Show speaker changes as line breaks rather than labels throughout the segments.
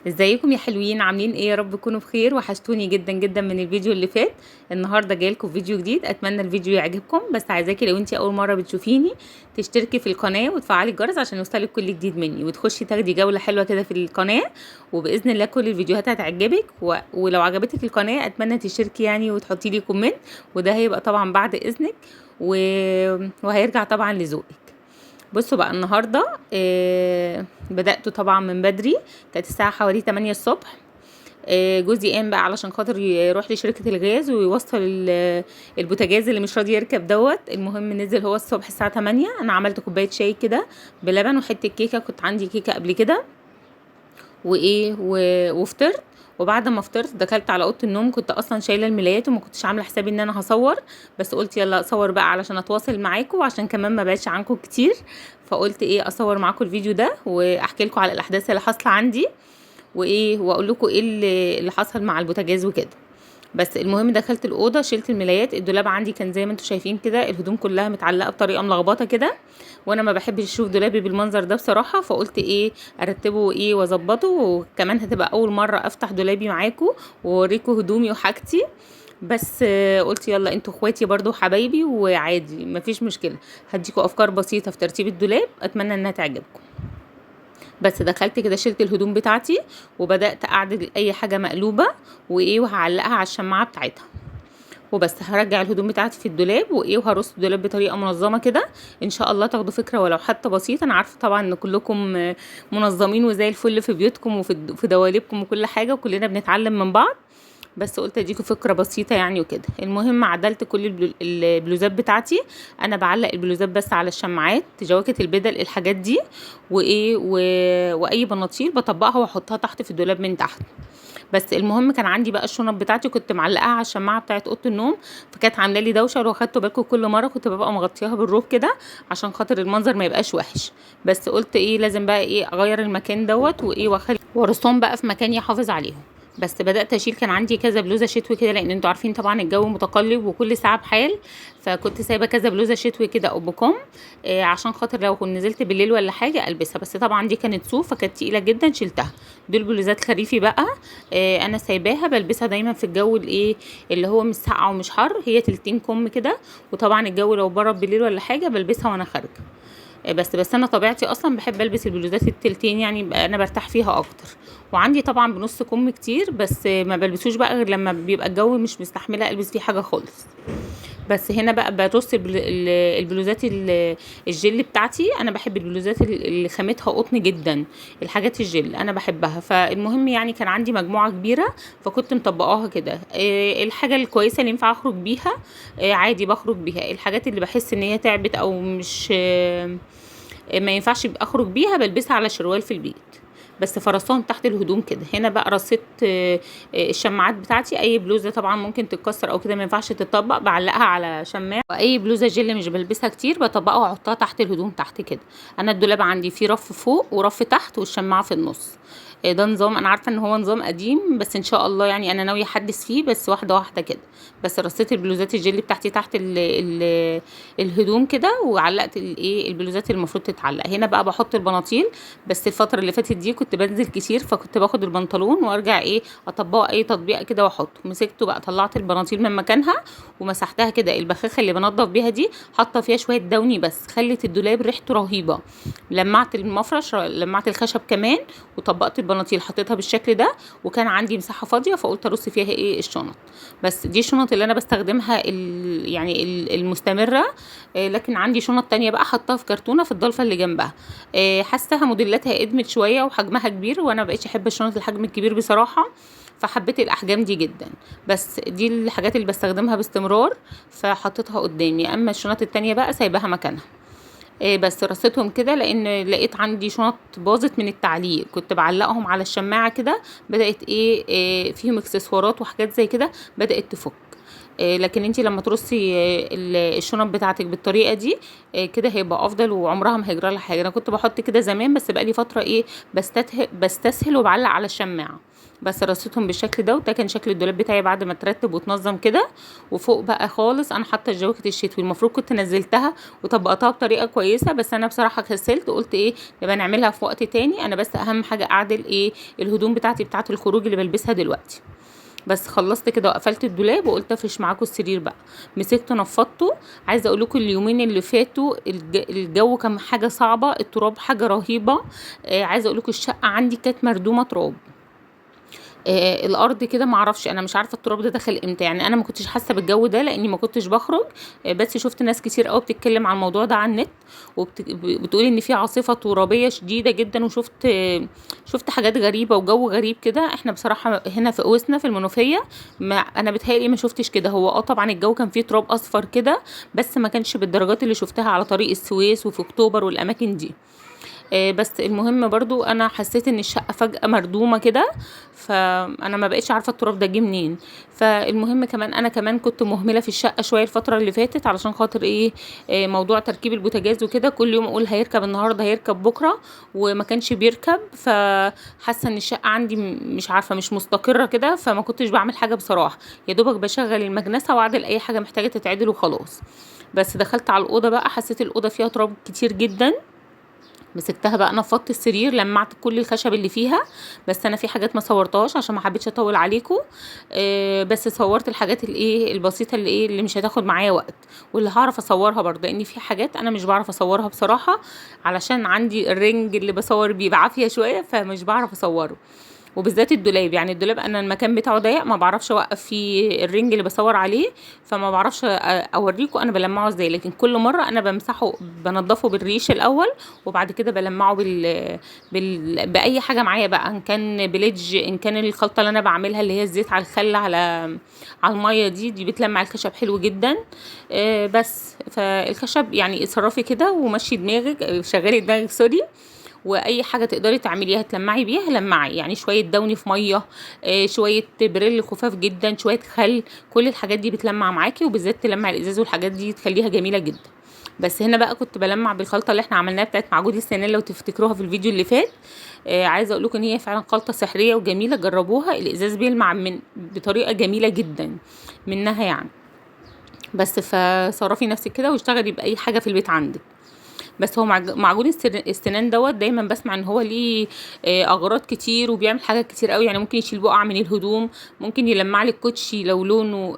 ازيكم يا حلوين؟ عاملين ايه؟ يا رب تكونوا بخير. وحشتوني جدا جدا من الفيديو اللي فات. النهارده جايلكم فيديو جديد، اتمنى الفيديو يعجبكم. بس عايزاكي لو انتي اول مرة بتشوفيني تشتركي في القناة وتفعلي الجرس عشان يوصلك كل جديد مني، وتخشي تاخدي جولة حلوة كده في القناة، وباذن الله كل الفيديوهات هتعجبك. ولو عجبتك القناة اتمنى تشتركي يعني وتحطي لي comment، وده هيبقى طبعا بعد اذنك وهيرجع طبعا لذوقك. بصوا بقى النهارده بدأت طبعا من بدري، كانت الساعة حوالي 8 الصبح. جوزي قام بقى علشان خاطر يروح لشركة الغاز ويوصل البوتاجاز اللي مش راضي يركب دوت. المهم نزل هو الصبح الساعة 8. انا عملت كوباية شاي كده بلبن وحتة كيكة، كنت عندي كيكة قبل كده وفطرت. وبعد ما فطرت دخلت على اوضة النوم، كنت اصلا شايله الملايات وما كنتش عامله حسابي ان انا هصور، بس قلت يلا اصور بقى علشان اتواصل معاكم، وعشان كمان ما بعدش عنكم كتير، فقلت اصور معاكم الفيديو ده واحكي لكم على الاحداث اللي حاصله عندي واقول لكم ايه اللي حصل مع البوتاجاز وكده. بس المهم دخلت الاوضة، شلت الملايات. الدولاب عندي كان زي ما انتم شايفين كده، الهدوم كلها متعلقه بطريقة ملخبطة كده، وانا ما بحبش اشوف دولابي بالمنظر ده بصراحة، فقلت ارتبه واظبطه. وكمان هتبقى اول مرة افتح دولابي معاكم واوريكم هدومي وحاجتي، بس قلت يلا انتوا اخواتي برضو وحبايبي وعادي مفيش مشكلة، هديكم افكار بسيطة في ترتيب الدولاب اتمنى انها تعجبكم. بس دخلت كده شلت الهدوم بتاعتي وبدات اعدل اي حاجة مقلوبة وهعلقها على الشماعه بتاعتها، وبس هرجع الهدوم بتاعتي في الدولاب وهرص الدولاب بطريقة منظمة كده. ان شاء الله تاخدوا فكرة ولو حتى بسيطة. انا عارفه طبعا ان كلكم منظمين وزي الفل في بيوتكم وفي في دواليبكم وكل حاجة، وكلنا بنتعلم من بعض، بس قلت اديكم فكرة بسيطة يعني وكده. المهم عدلت كل البلوزات بتاعتي، انا بعلق البلوزات بس على الشماعات، جواكت البدل، الحاجات دي واي بناطيل بطبقها واحطها تحت في الدولاب من تحت. بس المهم كان عندي بقى الشنط بتاعتي كنت معلقاها على الشماعه بتاعت اوضة النوم، فكانت عامله لي دوشه. لو خدتوا بالكم كل مرة كنت ببقى مغطياها بالروب كده عشان خاطر المنظر ما يبقاش وحش، بس قلت لازم بقى اغير المكان دوت واخلي وارصهم بقى في مكان يحافظ عليهم. بس بدات اشيل، كان عندي كذا بلوزة شتوي كده، لان انتوا عارفين طبعا الجو متقلب وكل ساعة بحال، فكنت سايبه كذا بلوزة شتوي كده او بكم عشان خاطر لو كنت نزلت بالليل ولا حاجة البسها. بس طبعا دي كانت صوف فكانت تقيلة جدا شلتها. دول بلوزات خريفي بقى، انا سايباها بلبسها دايما في الجو اللي هو مش ساقعه ومش حر، هي تلتين كم كده، وطبعا الجو لو برد بالليل ولا حاجة بلبسها وانا خارجه. بس انا طبيعتي اصلا بحب البس البلوزات التلتين، يعني انا برتاح فيها اكتر. وعندي طبعا بنص كم كتير، بس ما بلبسوش بقى غير لما بيبقى الجو مش مستحمله البس فيه حاجة خالص. بس هنا بقى برص البلوزات الجل بتاعتي، انا بحب البلوزات اللي خامتها قطن جدا، الحاجات الجل انا بحبها. فالمهم كان عندي مجموعة كبيرة فكنت مطبقاها كده. الحاجة الكويسة اللي ينفع اخرج بيها، عادي بخرج بيها. الحاجات اللي بحس ان هي تعبت او مش، ما ينفعش اخرج بيها بلبسها على شروال في البيت. بس فرصتهم تحت الهدوم كده. هنا بقى رصيت، الشماعات بتاعتي، اي بلوزة طبعا ممكن تتكسر او كده ما ينفعش تتطبق بعلقها على شماعة، واي بلوزة جل مش بلبسها كتير بطبقها واحطها تحت الهدوم تحت كده. انا الدولاب عندي فيه رف فوق ورف تحت والشماعه في النص. ده نظام انا عارفه ان هو نظام قديم، بس ان شاء الله انا ناوية احدث فيه، بس واحدة واحدة كده. بس رصيت البلوزات الجل بتاعتي تحت الهدوم كده، وعلقت البلوزات اللي المفروض تتعلق. هنا بقى بحط البناطيل، بس الفترة اللي فاتت دي كنت بنزل كتير، فكنت باخد البنطلون وارجع اطبقه اي تطبيقه كده واحطه. مسكته بقى طلعت البناطيل من مكانها ومسحتها كده. البخاخه اللي بنضف بيها دي حاطه فيها شوية دوني بس، خلت الدولاب ريحته رهيبة. لمعت المفرش، لمعت الخشب كمان، وطبقت البناطيل حطيتها بالشكل ده. وكان عندي مساحة فاضية فقلت ارص فيها الشنط. بس دي الشنط اللي انا بستخدمها المستمرة، لكن عندي شنط تانية بقى حطاها في كرتونة في الضلفه اللي جنبها. حاساها موديلاتها قدمت شوية وحجمها كبير، وانا ما بقتش احب الشنط الحجم الكبير بصراحة، فحبيت الاحجام دي جدا. بس دي الحاجات اللي بستخدمها باستمرار فحطيتها قدامي، اما الشنط التانية بقى سايباها مكانها. بس رصيتهم كده لان لقيت عندي شنط باظت من التعليق، كنت بعلقهم على الشماعه كده بدات فيهم اكسسوارات وحاجات زي كده بدات تفك. لكن انتي لما ترصي، الشنط بتاعتك بالطريقة دي، كده هيبقى افضل وعمرها ما هيجرى لها حاجة. انا كنت بحط كده زمان، بس بقالي فترة بستسهل وبعلق على الشماعه. بس رصيتهم بالشكل ده. وده كان شكل الدولاب بتاعي بعد ما اترتب واتنظم كده. وفوق بقى خالص انا حاطه الجواكت الشتوي، المفروض كنت نزلتها وطبقتها بطريقة كويسة، بس انا بصراحة كسلت وقلت ايه نبقى نعملها في وقت تاني. انا بس اهم حاجة اعدل ايه الهدوم بتاعتي بتاعه الخروج اللي بلبسها دلوقتي. بس خلصت كده وقفلت الدولاب وقلت افرش معاكم السرير بقى. مسكته نفضته. عايزه اقول لكم اليومين اللي فاتوا الجو كان حاجة صعبة، التراب حاجة رهيبة. عايزه اقول لكم الشقة عندي كانت مردومه تراب، الارض كده معرفش، انا مش عارفه التراب ده دخل امتى، يعني انا ما كنتش حاسه بالجو ده لاني ما كنتش بخرج، بس شفت ناس كتير قوي بتتكلم عن الموضوع ده على النت، وبتقول ان في عاصفة ترابيه شديدة جدا، وشفت شفت حاجات غريبة وجو غريب كده. احنا بصراحة هنا في قوسنا في المنوفية ما انا بتهيألي ما شفتش كده. هو طبعا الجو كان فيه تراب اصفر كده، بس ما كانش بالدرجات اللي شفتها على طريق السويس وفي اكتوبر والاماكن دي. بس المهم برضو انا حسيت ان الشقة فجاة مردومه كده، فانا ما بقتش عارفه التراب ده جه منين. فالمهم كمان انا كمان كنت مهملة في الشقة شوية الفترة اللي فاتت، علشان خاطر ايه، موضوع تركيب البوتاجاز وكده، كل يوم اقول هيركب النهارده هيركب بكره، وما كانش بيركب. فحاسه ان الشقة عندي مش عارفه مش مستقره كده، فما كنتش بعمل حاجة بصراحة، يا دوبك بشغل المكنسة واعدل اي حاجة محتاجه تتعدل وخلاص. بس دخلت على الاوضة بقى، حسيت الاوضة فيها تراب كتير جدا. مسكتها بقى نفضت السرير، لمعت كل الخشب اللي فيها، بس انا في حاجات ما صورتهاش عشان ما حبيتش اطول عليكم، بس صورت الحاجات الايه البسيطة اللي ايه اللي مش هتاخد معايا وقت، واللي هعرف اصورها برضه، لان في حاجات انا مش بعرف اصورها بصراحة، علشان عندي ال ring اللي بصور بيه بعافية شوية، فمش بعرف اصوره. وبالذات الدولاب، يعني الدولاب انا المكان بتاعه ضيق، ما بعرفش اوقف فيه ال ring اللي بصور عليه، فما بعرفش اوريكم انا بلمعة ازاي. لكن كل مرة انا بمسحه بنضفه بالريش الاول، وبعد كده بلمعة باي حاجة معايا بقى، ان كان بليدج، ان كان الخلطة اللي انا بعملها اللي هي الزيت على الخل على المية دي بتلمع الخشب حلو جدا. بس فالخشب يعني اتصرفي كده ومشي دماغك، شغلي دماغك sorry، واي حاجة تقدري تعمليها تلمعي بيها لمعي، يعني شوية دوني في مية، شوية بريل خفاف جدا، شوية خل، كل الحاجات دي بتلمع معاكي، وبالذات تلمع الازاز والحاجات دي تخليها جميلة جدا. بس هنا بقى كنت بلمع بالخلطه اللي احنا عملناها بتاعت معجون السنان لو تفتكروها في الفيديو اللي فات. عايزه اقول لكم ان هي فعلا خلطه سحريه وجميلة، جربوها، الازاز بيلمع من بطريقة جميلة جدا منها يعني. بس فصرفي نفسك كده واشتغلي باي حاجة في البيت عندك. بس هو معجون السنان دوت دايما بسمع ان هو ليه اغراض كتير وبيعمل حاجات كتير قوي، يعني ممكن يشيل بقع من الهدوم، ممكن يلمع لك كوتشي لو لونه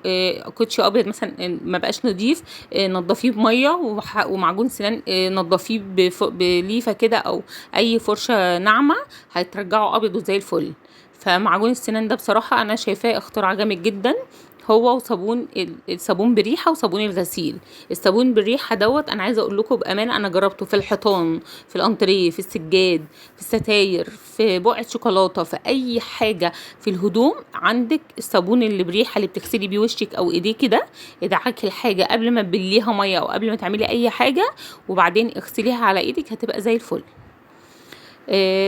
كوتشي ابيض مثلا ما بقاش نظيف، نضفيه بميه ومعجون سنان، نضفيه بليفه كده او اي فرشه ناعمة، هترجعه ابيض وزي الفل. فمعجون السنان ده بصراحة انا شايفاه اختراع جامد جدا، هو وصابون الصابون بريحه وصابون الغسيل. الصابون بالريحه دوت انا عايزه اقول لكم بامانه انا جربته في الحيطان، في الانتريه، في السجاد، في الستاير، في بقعة شوكولاتة، في اي حاجة في الهدوم عندك. الصابون اللي بريحه اللي بتغسلي بيه وشك او ايديكي ده، ادعكي الحاجة قبل ما تبليها مية او قبل ما تعملي اي حاجة، وبعدين اغسليها على ايدك، هتبقى زي الفل.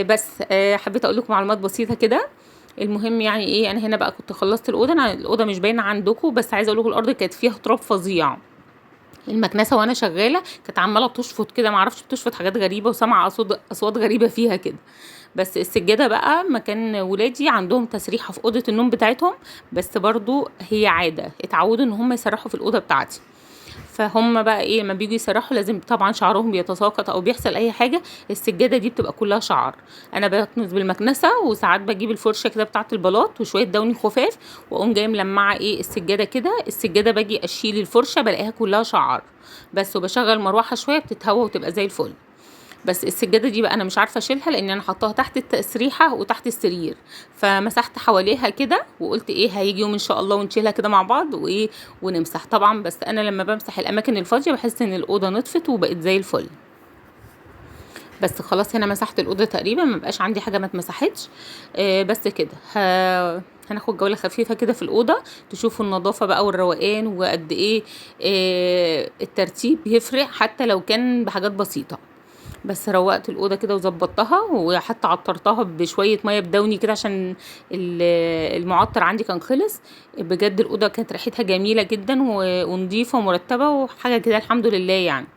بس حبيت اقول لكم معلومات بسيطة كده. المهم يعني ايه، انا هنا بقى كنت خلصت الاوضة، انا الاوضة مش باينة عندكم، بس عايزه اقول لكم الارض كانت فيها تراب فظيع. المكنسة وانا شغالة كانت عماله تشفط كده، معرفش بتشفط حاجات غريبة، وسامعه اصوات غريبة فيها كده. بس السجادة بقى مكان ولادي عندهم تسريحه في اوضة النوم بتاعتهم، بس برضو هي عادة اتعودوا ان هم يسرحوا في الاوضة بتاعتي، فهم بقى ايه لما بيجوا يسرحوا لازم طبعا شعرهم بيتساقط او بيحصل اي حاجة، السجادة دي بتبقى كلها شعر. انا بكنس بالمكنسه، وساعات بجيب الفرشة كده بتاعه البلاط وشوية دوني خفاف، واقوم جاية ملمعه ايه السجادة كده. السجادة باجي اشيل الفرشة بلاقيها كلها شعر بس، وبشغل مروحة شوية بتتهوى وتبقى زي الفل. بس السجادة دي بقى انا مش عارفه اشيلها لان انا حطاها تحت التسريحه وتحت السرير، فمسحت حواليها كده وقلت ايه هيجي يوم ان شاء الله ونشيلها كده مع بعض وايه ونمسح طبعا. بس انا لما بمسح الاماكن الفاضيه بحس ان الاوضة نطفت وبقت زي الفل. بس خلاص هنا مسحت الاوضة تقريبا، ما بقاش عندي حاجة ما اتمسحتش. بس كده هناخد جولة خفيفة كده في الاوضة، تشوفوا النظافة بقى والروقان وقد ايه الترتيب بيفرق حتى لو كان بحاجات بسيطة. بس روقت الاوضة كده وظبطتها، وحتى عطرتها بشوية مية بدوني كده عشان المعطر عندي كان خلص. بجد الاوضة كانت ريحتها جميلة جدا ونظيفه ومرتبة وحاجه كده الحمد لله يعني.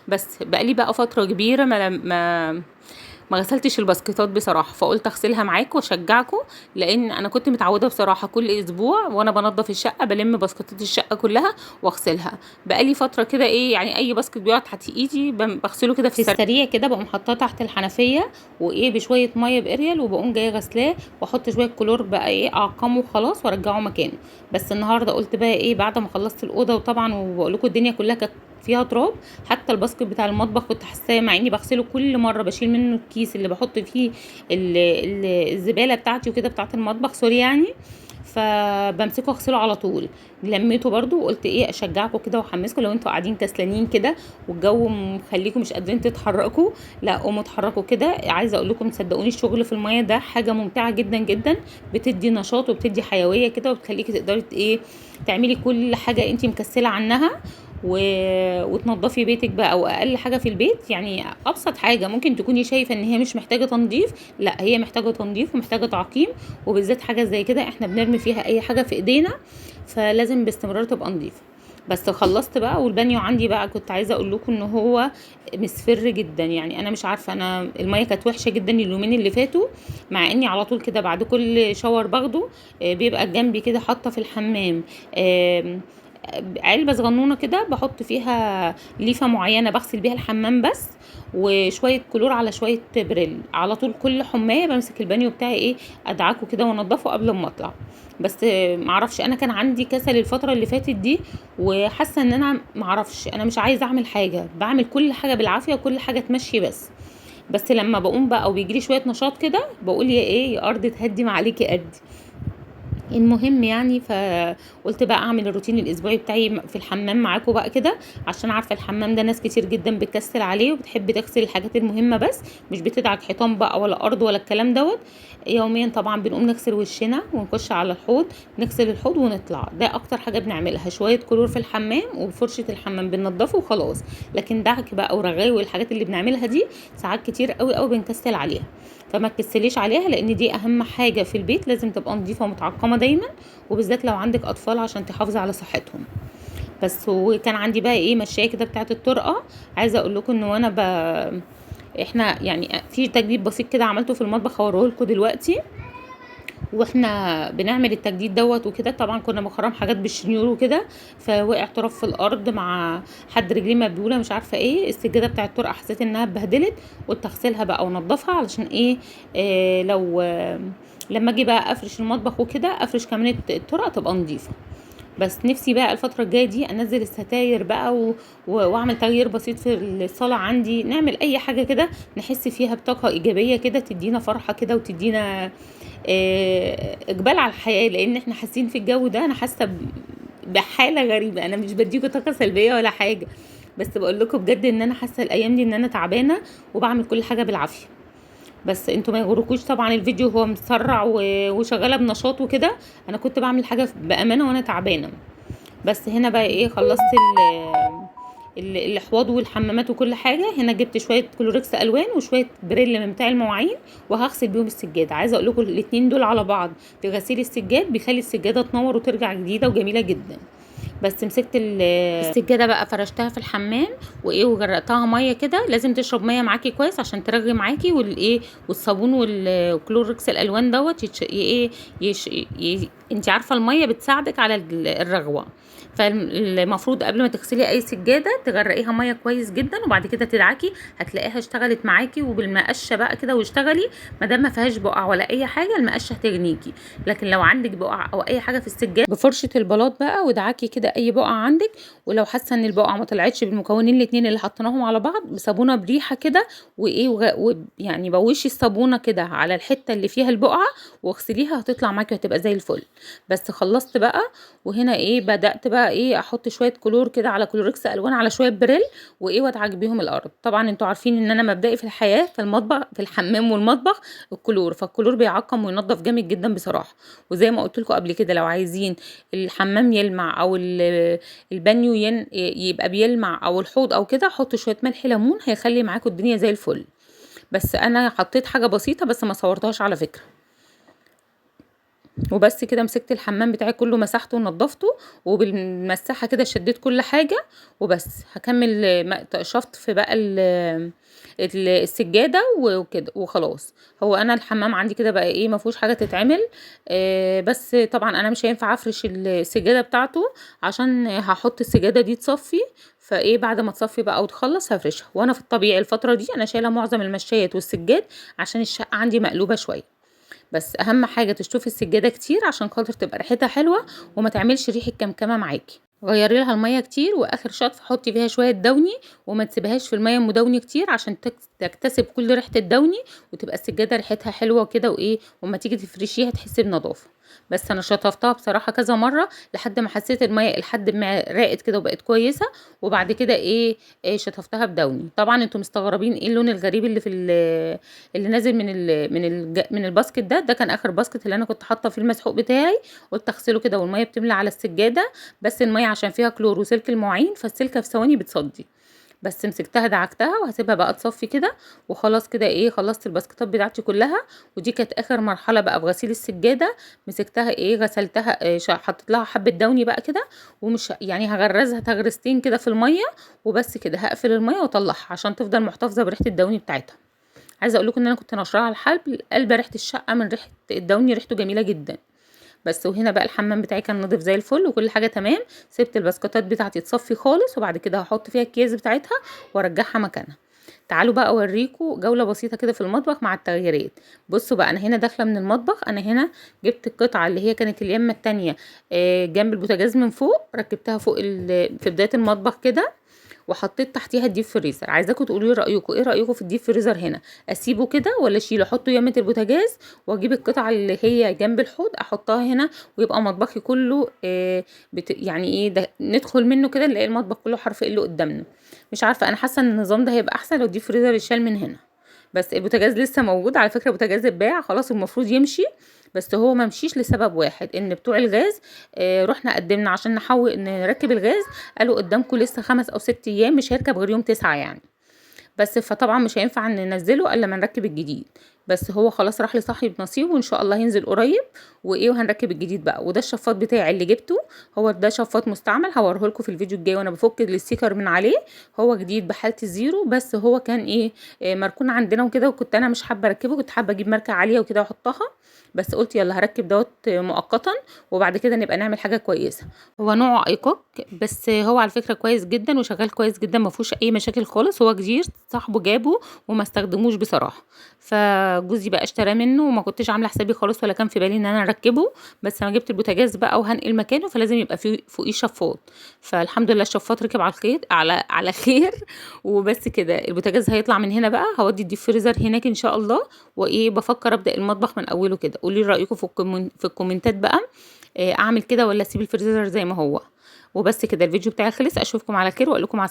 بس بقالي بقى فترة كبيرة ما ما غسلتش الباسكتات بصراحة، فقلت اغسلها معاكم واشجعكم، لان انا كنت متعوده بصراحة كل اسبوع وانا بنظف الشقة بلم باسكتات الشقة كلها واغسلها. بقالي فترة كده ايه يعني اي basket بيقعد تحت ايدي بغسله كده في السريع كده، بقوم حاطاه تحت الحنفية وايه بشوية مية باريال، وبقوم جاية غسلاه واحط شوية كلور بقى ايه اعقمه وخلاص وارجعه مكانه. بس النهارده قلت بقى ايه بعد ما خلصت الاوضة، وطبعا وبقول لكم الدنيا كلها كانت فيها تراب، حتى ال basket بتاع المطبخ كنت حاساه مع اني بغسله كل مرة بشيل منه الكيس اللي بحط فيه الزبالة بتاعتي وكده بتاعت المطبخ sorry يعني، فبمسكه اغسله على طول. لميته برده وقلت ايه اشجعكم كده واحمسكم لو انتوا قاعدين كسلانين كده والجو مخليكم مش قادرين تتحركوا، لا قوموا اتحركوا كده. عايزه اقول لكم صدقوني الشغل في المية ده حاجة ممتعة جدا جدا، بتدي نشاط وبتدي حيوية كده، وبتخليكي تقدري ايه تعملي كل حاجة انتي مكسله عنها، وتنظفي بيتك بقى. او اقل حاجة في البيت يعني ابسط حاجة ممكن تكوني شايفه ان هي مش محتاجه تنظيف، لا هي محتاجه تنظيف ومحتاجة تعقيم، وبالذات حاجة زي كده احنا بنرمي فيها اي حاجة في ايدينا، فلازم باستمرار تبقى نظيفة. بس خلصت بقى. والبانيو عندي بقى كنت عايزه اقول لكم ان هو مصفر جدا، يعني انا مش عارفه، انا المية كانت وحشة جدا اليومين اللي فاتوا، مع اني على طول كده بعد كل شاور باخده بيبقى جنبي كده حاطه في الحمام علبة صغنونه كده بحط فيها ليفه معينة بغسل بيها الحمام بس، وشوية كلور على شوية بريل. على طول كل حماية بمسك البانيو بتاعي ايه ادعكه كده وانضفه قبل ما اطلع. بس معرفش انا كان عندي كسل الفترة اللي فاتت دي، وحاسه ان انا معرفش انا مش عايزه اعمل حاجة، بعمل كل حاجة بالعافية وكل حاجة تمشي بس لما بقوم بقى وبيجيلي شوية نشاط كده بقول يا ايه يا ارض تهدي ما عليكي قدي. المهم يعني فقلت بقى اعمل الروتين الاسبوعي بتاعي في الحمام معاكم بقى كده، عشان عارفه الحمام ده ناس كتير جدا بتكسل عليه وبتحب تغسل الحاجات المهمة بس، مش بتدعك حيطان بقى ولا ارض ولا الكلام دوت. يوميا طبعا بنقوم نغسل وشنا ونخش على الحوض نغسل الحوض ونطلع، ده اكتر حاجة بنعملها. شوية كلور في الحمام وفرشه الحمام بننضفه وخلاص، لكن دعك بقى ورغاوي والحاجات اللي بنعملها دي ساعات كتير قوي قوي بنكسل عليها، فما تكسليش عليها لان دي اهم حاجة في البيت، لازم تبقى نظيفة ومتعقمه دايما، وبالذات لو عندك اطفال عشان تحافظي على صحتهم. بس وكان عندي بقى ايه مشايه كده بتاعه الطرقه، عايزه اقول لكم ان وانا احنا يعني في تجديد بسيط كده عملته في المطبخ هوريه لكم دلوقتي واحنا بنعمل التجديد دوت وكده. طبعا كنا بنخرم حاجات بالشنيور وكده، فوقع تراب في الارض مع حد رجليه مبلوله مش عارفه ايه، السجادة بتاعه الطرقه حسيت انها اتبهدلت، قلت اغسلها بقى وانضفها علشان ايه، لو لما اجي بقى افرش المطبخ وكده افرش كمان الطرقه تبقى نظيفة. بس نفسي بقى الفترة الجاية دي انزل الستاير بقى واعمل تغيير بسيط في الصاله عندي، نعمل اي حاجة كده نحس فيها بطاقة ايجابية كده، تدينا فرحه كده وتدينا اقبال على الحياة، لان احنا حاسين في الجو ده. انا حاسه بحاله غريبة، انا مش بديكوا طاقة سلبية ولا حاجة، بس بقول لكم بجد ان انا حاسه الايام دي ان انا تعبانة وبعمل كل حاجة بالعافية. بس انتوا ما يغركوش طبعا الفيديو هو مسرع وشغالة بنشاط وكده، انا كنت بعمل حاجة بامانه وانا تعبانة. بس هنا بقى ايه خلصت الحواض والحمامات وكل حاجة. هنا جبت شوية كلوركس الوان وشوية بريل من بتاع المواعين وهغسل بيهم السجادة. عايزه اقول لكم الاتنين دول على بعض في غسيل السجاد بيخلي السجادة تنور وترجع جديدة وجميلة جدا. بس مسكت السجادة بقى فرشتها في الحمام وايه وغرقتها مية كده، لازم تشرب مية معاكي كويس عشان ترغي معاكي، والايه والصابون والكلوركس الالوان دوت ايه انت عارفه المية بتساعدك على الرغوه، فالمفروض قبل ما تغسلي اي سجادة تغرقيها مية كويس جدا، وبعد كده تدعكي هتلاقيها اشتغلت معاكي. وبالمقشه بقى كده واشتغلي، ما دام ما فيهاش بقع ولا اي حاجة المقشه هتغنيكي. لكن لو عندك بقع او اي حاجة في السجادة بفرشه البلاط بقى وادعكي كده اي بقعة عندك، ولو حاسه ان البقعة ما طلعتش بالمكونين الاتنين اللي حطيناهم على بعض بصابونه بريحه كده وايه يعني بوشي الصابونه كده على الحتة اللي فيها البقعة واغسليها، هتطلع معاكي وهتبقى زي الفل. بس خلصت بقى، وهنا ايه بدات بقى ايه احط شوية كلور كده على كلوركس الوان على شوية بريل وايه وادعك بيهم الارض. طبعا انتوا عارفين ان انا مبدئي في الحياة في المطبخ في الحمام والمطبخ الكلور، فالكلور بيعقم وينظف جامد جدا بصراحة. وزي ما قلت لكم قبل كده لو عايزين الحمام يلمع او البانيو يبقى بيلمع او الحوض او كده، حطوا شوية ملح ليمون هيخلي معاكم الدنيا زي الفل. بس انا حطيت حاجة بسيطة بس ما صورتهاش على فكرة. وبس كده مسكت الحمام بتاعي كله، مسحته ونضفته، وبالمساحه كده شديت كل حاجة. وبس هكمل شفط بقى السجادة وكده وخلاص. هو انا الحمام عندي كده بقى ايه، ما فيهوش حاجة تتعمل. بس طبعا انا مش هينفع افرش السجادة بتاعته عشان هحط السجادة دي تصفي، فايه بعد ما تصفي بقى وتخلص هفرشها. وانا في الطبيعي الفترة دي انا شايله معظم المشايات والسجاد عشان الشقة عندي مقلوبة شوية. بس اهم حاجة تشطفي السجادة كتير عشان خاطر تبقى ريحتها حلوة وما تعملش ريحه كمكمه معاكي. غيري لها المية كتير، واخر شطف حطي فيها شوية دوني، وما تسيبهاش في المية المدوني كتير عشان تكتسب كل ريحه الدوني وتبقى السجادة ريحتها حلوة كده، وايه وما تيجي تفرشيها تحسي بنظافه. بس انا شطفتها بصراحة كذا مرة لحد ما حسيت المية لحد ما راقت كده وبقت كويسة، وبعد كده ايه شطفتها بدوني. طبعا انتوا مستغربين ايه اللون الغريب اللي في اللي نازل من ال basket ده. ده كان اخر basket اللي انا كنت حاطه فيه المسحوق بتاعي، قلت اغسله كده والمية بتملى على السجادة، بس المية عشان فيها كلور وسلك المواعين فالسلكه في ثواني بتصدي. بس مسكتها دعكتها وهسيبها بقى تصفي كده وخلاص كده. ايه خلصت الباسكتات بتاعتي كلها، ودي كانت اخر مرحلة بقى في غسيل السجادة. مسكتها ايه غسلتها، إيه حطيت لها حبه دوني بقى كده، ومش يعني هغرزها تغرزتين كده في المية وبس كده. هقفل المية واطلعها عشان تفضل محتفظة بريحه الدوني بتاعتها. عايزه اقول لكم ان انا كنت نشراها على الحبل، قلبه ريحه الشقة من ريحه الدوني، ريحته جميلة جدا. بس وهنا بقى الحمام بتاعي كان نضيف زي الفل وكل حاجة تمام. سبت البسكوتات بتاعتي تصفي خالص، وبعد كده هحط فيها الكيس بتاعتها وارجعها مكانها. تعالوا بقى اوريكم جولة بسيطة كده في المطبخ مع التغييرات. بصوا بقى، انا هنا داخله من المطبخ، انا هنا جبت القطعة اللي هي كانت اليمه التانية جنب البوتاجاز من فوق، ركبتها فوق في بداية المطبخ كده، وحطيت تحتيها ال deep freezer. عايزاكم تقولوا لي رايكم ايه، رايكم في ال deep freezer هنا، اسيبه كده ولا اشيله احطه يمه البوتاجاز واجيب القطعة اللي هي جنب الحوض احطها هنا، ويبقى مطبخي كله يعني ايه ده، ندخل منه كده نلاقي المطبخ كله حرف اللي قدامنا. مش عارفه، انا حاسه ان النظام ده هيبقى احسن لو ال deep freezer اتشال من هنا. بس البوتاجاز لسه موجود على فكرة، البوتاجاز اتباع خلاص المفروض يمشي، بس هو ما مشيش لسبب واحد، ان بتوع الغاز رحنا قدمنا عشان نحاول نركب الغاز، قالوا قدامكم لسه 5 أو 6 ايام، مش هيركب غير يوم 9 يعني. بس فطبعا مش هينفع ننزله الا لما نركب الجديد. بس هو خلاص راح لصاحب نصيبه وان شاء الله هينزل قريب وايه، وهنركب الجديد بقى. وده الشفاط بتاعي اللي جبته، هو ده شفاط مستعمل، هوريه لكم في الفيديو الجاي وانا بفك ال sticker من عليه. هو جديد بحاله ال zero، بس هو كان ايه مركون عندنا وكده، وكنت انا مش حابة اركبه، كنت حابة اجيب ماركة عالية وكده واحطها، بس قلت يلا هركب دوت مؤقتا وبعد كده نبقى نعمل حاجة كويسة. هو نوعه ايكوك، بس هو على فكرة كويس جدا وشغال كويس جدا، ما فيهوش اي مشاكل خالص. هو جديد صاحبه جابه وما استخدموش بصراحة، فجوزي بقى اشتراه منه وما كنتش عامله حسابي خالص ولا كان في بالي ان انا اركبه. بس انا جبت البوتاجاز بقى وهنقل مكانه، فلازم يبقى فيه فوقيه شفاط، فالحمد لله الشفاط ركب على الخير، على خير. وبس كده البوتاجاز هيطلع من هنا بقى، هودي ال deep freezer هناك ان شاء الله. وايه بفكر ابدا المطبخ من اوله كده. قولي رايكم في الكومنتات بقى، اعمل كده ولا اسيب الفريزر زي ما هو. وبس كده الفيديو بتاعي خلص، اشوفكم على خير واقول لكم على